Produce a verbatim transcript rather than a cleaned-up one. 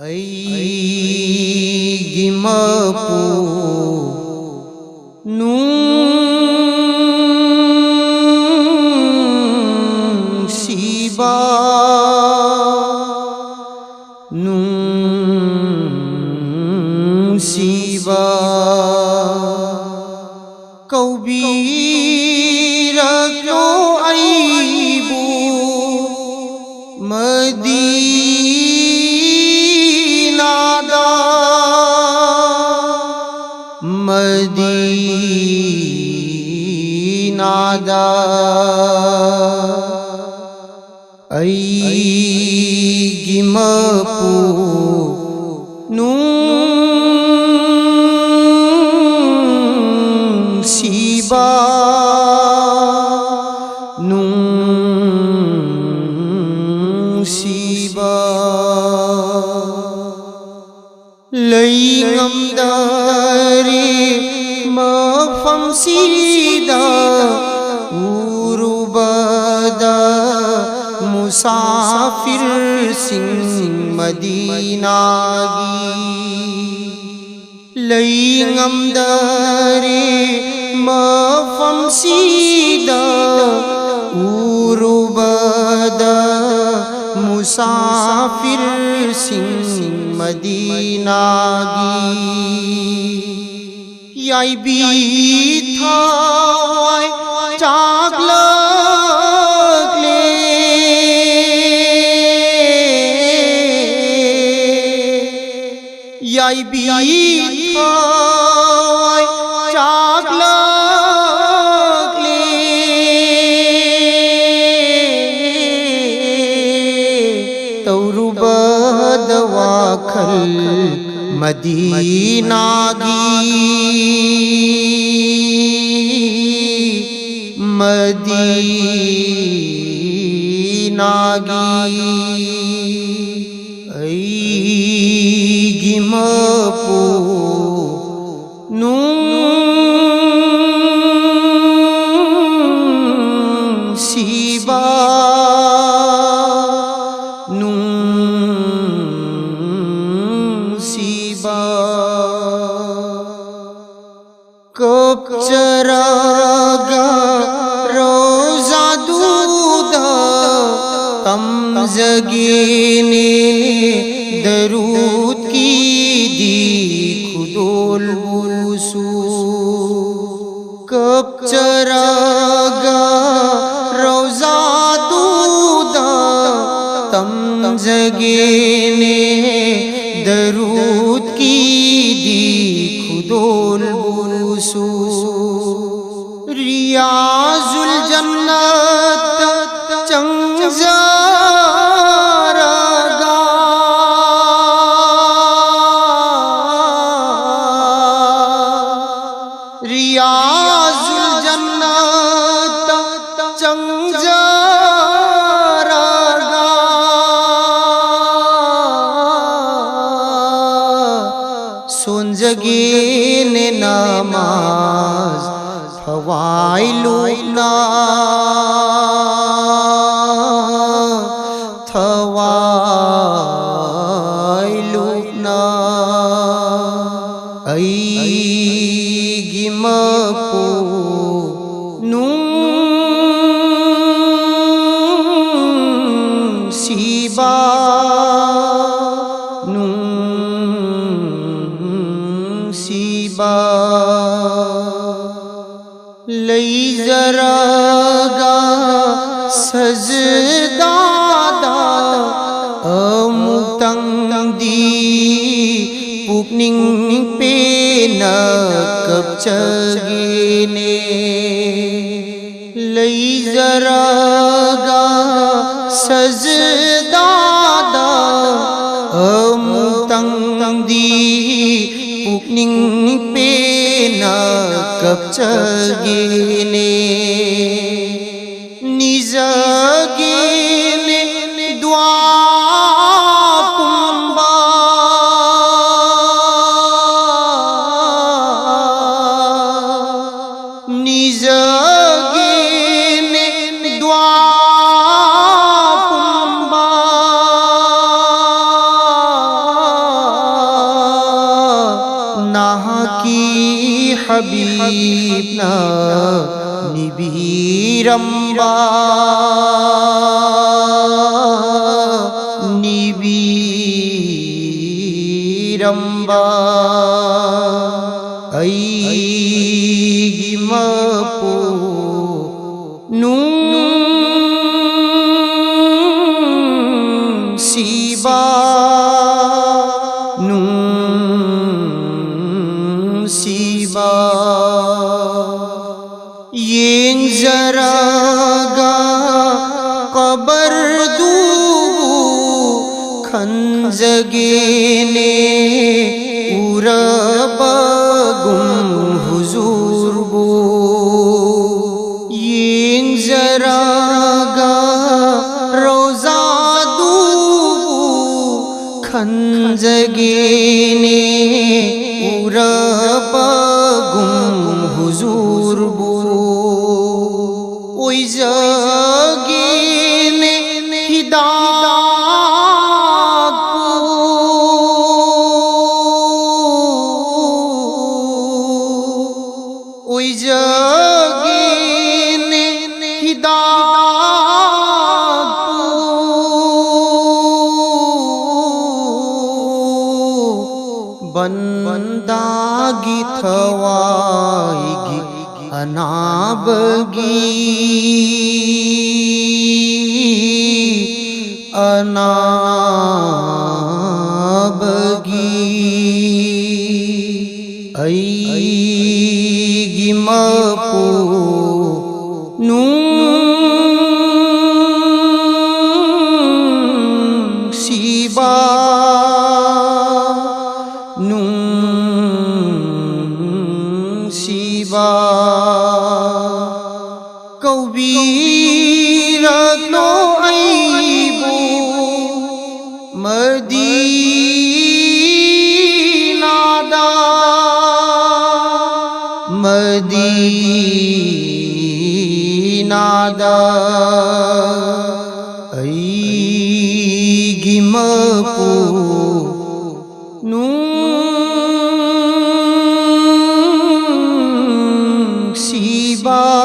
ꯑꯩꯒꯤ ꯃꯄꯨ ꯅꯨꯡꯁꯤꯕ, ꯅꯨꯡꯁꯤꯕ, ꯀꯧꯕꯤꯔꯛꯂꯣ ꯑꯩꯕꯨ ꯃꯗꯤꯅꯥꯗ, ꯃꯗꯤꯅꯥꯗ꯫ ꯑꯩꯒꯤ ꯃꯄꯨ ꯅꯨꯡꯁꯤꯕ, ꯅꯨꯡꯁꯤꯕ꯫ ꯂꯩꯉꯝꯗꯔꯦ ꯃꯐꯝꯁꯤꯗ ꯎꯔꯨꯕꯗ ꯃꯨꯁꯥꯐꯤꯔꯁꯤꯡ ꯃꯗꯤꯅꯥꯒꯤ꯫ ꯂꯩꯉꯝꯗꯔꯦ ꯃꯐꯝꯁꯤꯗ ꯎꯔꯨꯕꯗ ꯃꯨꯁꯥꯐꯤꯔꯁꯤꯡ ꯃꯗꯤꯅꯥꯒꯤ꯫ ꯌꯥꯏꯕꯤ ꯊꯋꯥꯏ ꯆꯥꯛꯂꯛꯂꯦ꯫ ꯌꯥꯏꯕꯤ ꯊꯋꯥꯏ ꯆꯥꯛꯂꯛꯂꯦ꯫ ꯇꯧꯔꯨꯕꯗ ꯋꯥꯈꯜ ꯃꯗꯤꯅꯥꯒꯤ, ꯃꯗꯤꯅꯥꯒꯤ꯫ ꯑꯩꯒꯤ ꯃꯄꯨ ꯅꯨꯡꯁꯤꯕ, ꯅꯨꯡ ꯗꯔꯨꯗꯀꯤꯗꯤ ꯈꯨꯗꯣꯜꯕꯨꯁꯨ꯫ ꯀꯞꯆꯔꯒ ꯔꯧꯖꯥꯗꯨꯗ ꯇꯝꯖꯒꯦꯅꯦ ꯗꯔꯨꯗꯀꯤꯗꯤ ꯈꯨꯗꯣꯜꯕꯨꯁꯨ꯫ ꯔꯤꯌꯥꯖꯨꯜ ꯖꯟꯅꯠꯇ ꯆꯪꯖꯔꯒ ꯔꯤꯌꯥꯖꯨꯜ ꯖꯟꯅꯠꯇ ꯆꯪꯖꯔꯒ ꯁꯣꯟꯖꯒꯦꯅꯦ ꯅꯃꯥꯖ ꯊꯋꯥꯏ ꯂꯨꯞꯅ, ꯊꯋꯥꯏ ꯂꯨꯞꯅ꯫ ꯑꯩꯒꯤ ꯃꯄꯨ ꯅꯨꯡꯁꯤꯕ, ꯅꯨꯡꯁꯤꯕ꯫ ꯂꯩꯖꯔꯒ ꯁꯖꯗꯥꯗ ꯑꯃꯨꯛꯇꯪꯗꯤ ꯄꯨꯛꯅꯤꯡ ꯄꯦꯟꯅ ꯀꯞꯆꯒꯦꯅꯦ꯫ ꯂꯩꯖꯔꯒ ꯁꯖꯗꯥꯗ ꯑꯃꯨꯛꯇꯪꯗꯤ ꯄꯨꯛꯅꯤꯡ ꯄꯦꯟꯅ ꯀꯞꯆꯒꯦꯅꯦ꯫ ꯅꯤꯖꯒꯦꯅꯦ ꯗꯨꯋꯥ ꯄꯨꯝꯕ꯫ ꯅꯤꯖꯒꯦꯅꯦ ꯗꯨꯋꯥ ꯄꯨꯝꯕ꯫ ꯅꯍꯥꯛꯀꯤ ꯍꯕꯤꯕꯅ ꯅꯤꯕꯤꯔꯝꯕ, ꯅꯤꯕꯤ ꯄꯤꯔꯝꯕ ꯑꯩꯒꯤ ꯃꯄꯨ ꯅꯨꯡꯁꯤꯕ, ꯅꯨꯡꯁꯤꯕ꯫ ꯌꯦꯡꯖꯔꯒ ꯀꯕꯔꯗꯨꯕꯨ ꯈꯟꯖꯒꯦꯅꯦ ꯎꯔꯕꯒꯨꯝ ꯍꯨꯖꯨꯔꯕꯨ꯫ ꯌꯦꯡꯖꯔꯒ ꯔꯣꯖꯥꯗꯨꯕꯨ ꯈꯟꯖꯒꯦꯅꯦ ꯎꯔꯕꯒꯨꯝ ꯍꯨꯖꯨꯔꯕꯨ꯫ ꯑꯣꯏꯖꯒꯦꯅꯦ ꯍꯤꯗꯥꯛꯄꯨ ꯑꯣꯏꯖꯒꯦꯅꯦ ꯍꯤꯗꯥꯛꯄꯨ ꯕꯟꯗꯥꯒꯤ ꯊꯋꯥꯏꯒꯤ ꯑꯅꯥꯕꯒꯤ ꯑꯅꯥꯕꯒꯤ ꯑꯩꯒꯤ ꯃꯄꯨ ꯅꯨꯡꯁꯤꯕ, ꯅꯨꯡꯁꯤꯕ꯫ ꯀꯧꯕꯤꯔꯛꯂꯣ ꯑꯩꯕꯨ ꯃꯗꯤꯅꯥꯗ, ꯃꯗꯤꯅꯥꯗ꯫ ꯑꯩꯒꯤ ꯃꯄꯨ ꯅꯨꯡꯁꯤꯕ꯫